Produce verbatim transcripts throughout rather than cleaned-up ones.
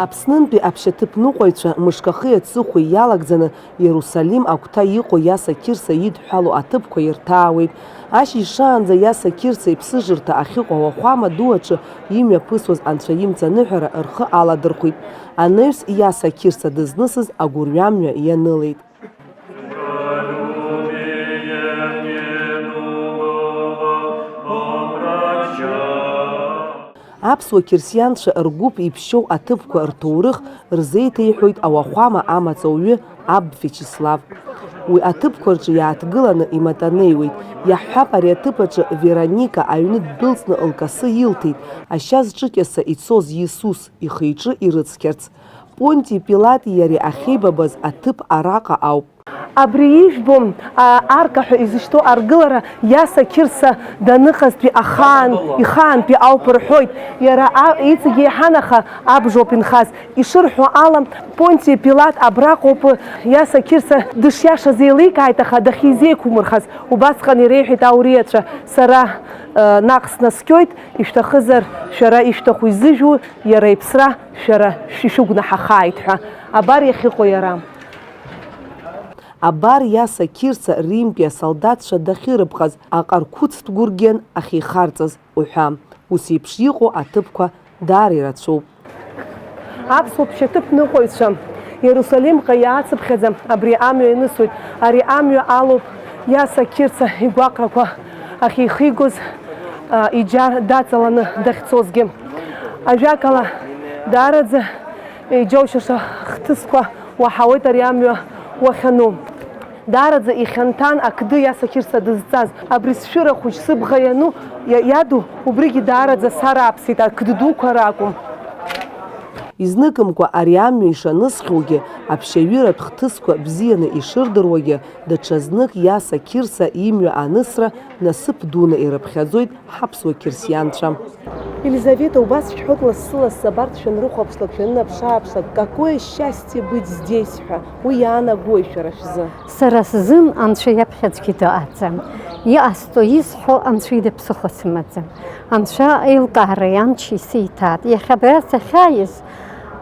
Аԥснынтәи аԥшьаҭыԥныҟәаҩцәа мышкахи аҵыхәеи иалагӡаны Иерусалим агәҭа иҟоу Иаса Қьырса идҳәалоу аҭыԥқәа ирҭаауеит. Ашьыжь шаанӡа Иаса Қьырса иԥсыжырҭа ахьыҟоу ауахәама ду аҿы имҩаԥысуаз анцәа имҵаныҳәара рхы аладырхәит. Анаҩс Иаса Қьырса дызнысыз агәырҩамҩа ианылеит. Аԥсуа қьырсианцәа ргәыԥ иԥшьоу аҭыԥқәа рҭоурых рзеиҭеиҳәоит ауахәама амаҵуҩы аб Виачеслав. Уи аҭыԥқәа рҿы иааҭгыланы иматанеиуеит. Иаҳҳәап, ари аҭыԥ аҿы Вероника аҩны ддәылҵны лкасы илҭеит, ашьа зҿыкьаса ицоз Иисус ихы-иҿы ирыцқьарц. Понти Пилати иареи ахьеибабаз аҭыԥ араҟа ауп. Абри ижәбо, а, арка ҳәа изышьҭоу аргылара Иаса Қьырса даныҟазтәи ахаан, ихаантәи ауп рҳәоит. Иара а-, иҵегь еиҳанаха абжоуп инхаз. Ишырҳәо ала, Понти Пилат абраҟоуп Иаса Қьырса дышиашаз еиликааит, аха дахьизеиқәмырхаз убасҟан иреиҳәеит ауриацәа, сара, э, наҟ снаскьоит, ишәҭахызар, шәара ишәҭаху изыжәу, иара иԥсра шәара шәышәыгәнаҳахааит ҳәа. Абар иахьыҟоу иара. Абар Иаса Қьырса Римтәи асолдаҭцәа дахьырыԥхаз, аҟарқәыцтә гәыргьан ахьихарҵаз уҳәа. Ус еиԥш иҟоу аҭыԥқәа даара ирацәоуп. Аԥсуа ԥшьаҭыԥныҟәаҩцәа Иерусалимҟа иаацыԥхьаӡа абри амҩа ианысуеит. Ари амҩа алоуп Иаса Қьырса игәаҟрақәа ахьихигоз, а, иџьар даҵаланы дахьцозгьы. Ажәакала, даараӡа иџьоушьаша хҭысқәа уаҳауеит ари амҩа уахьану. Даараӡа ихьанҭан ақды Иаса Қьырса дызҵаз. Абри сшәыра хәыҷ сыбӷа иану, иа-, иаду, убригьы даараӡа сарааԥсеит, ақды дуқәа ракәым. Изныкымкәа ари амҩа ишанысхьоугьы, аԥшьаҩыратә хҭысқәа бзианы ишырдыруагьы, даҽазнык Иаса Қьырса имҩа анысра насыԥ дуны ирыԥхьаӡоит ҳаԥсуа қьырсианцәа. Елизавета, убас шәҳәоит лассы-лассы, абарҭ шәанрыхәаԥшлак, шәанынаԥш-ааԥшлак, какое счастье быть здесь ҳәа, уи иаанагои шәара шәзы? Сара сзын Анцәа иаԥхьа аӡәгьы дыҟаӡам. Иҟасҵо, исҳәо Анцәа ида ԥсыхәа сымаӡам. Анцәа аилкаареи амчи сиҭаат. Иахьа абра сахьааиз,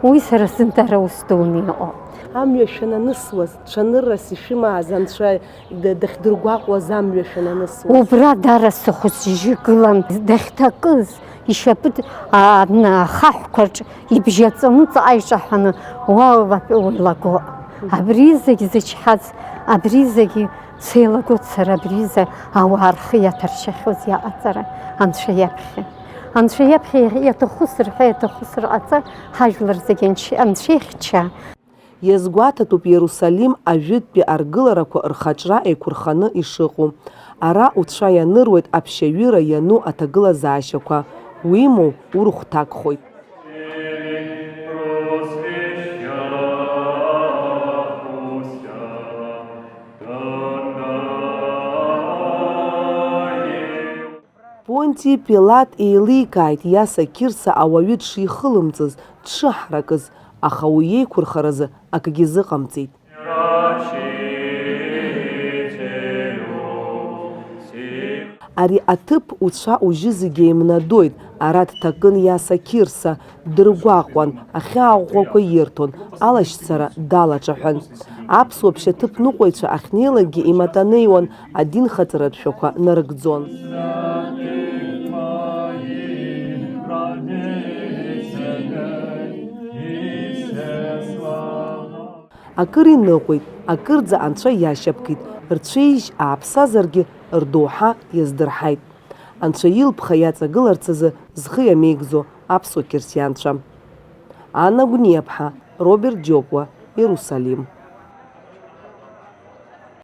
уи сара сзын дара ус дуны иҟоуп. Амҩа шәананысуаз, цәаныррас ишәымааз Анцәа д-, дахьдыргәаҟуаз амҩа шәананысуаз. Убра дара сыхәыҷы гылан, дахьҭакыз, ишьапы д-, а, н-, ахаҳәқәа рҿы ибжьаҵаны ҵаҟа иҿаҳәаны, уа латәы уеилаго. Абри зегь зычҳаз, абри зегь сеилагоит сара, абри за ауаа рхы иаҭаршьахьоу иаҟаҵара Анцәа иаԥхьа. Анцәа иаԥхьа иаҭаху сырҳәа, иаҭаху сырҟаҵа, ҳажәлар зегь анч-, Анцәа ихьча. Иазгәаҭатәуп Иерусалим ажәытәтәи аргыларақәа рхаҿра еиқәырханы ишыҟоу. Ара уцәа ианыруеит аԥшьаҩыра иану аҭагылазаашьақәа, уимоу, урыхәҭакхоит. Понти Пилат еиликааит Иаса Қьырса ауаҩы дшихылымҵыз, дшыҳаракыз, аха уи иеиқәырхаразы акгьы зыҟамҵеит. Ари аҭыԥ уцәа-ужьы зегьы еимнадоит, ара дҭакын Иаса Қьырса, дыргәаҟуан, ахьаа ӷәӷәақәа ирҭон, алашьцара далаҿаҳәан. Аԥсуа ԥшьаҭыԥныҟәаҩцәа ахьнеилакгьы иматанеиуан, адинхаҵаратә шәақәа нарыгӡон. Акыр иныҟәеит, акырӡа анцәа иашьапкит, рцәеижь ааԥсазаргьы рдоуҳа иаздырҳаит. Анцәа илԥха иаҵагыларц азы зхы иамеигӡо аԥсуа қьырсианцәа. Анна Гәниаԥҳа, Роберт Џьопуа, Иерусалим.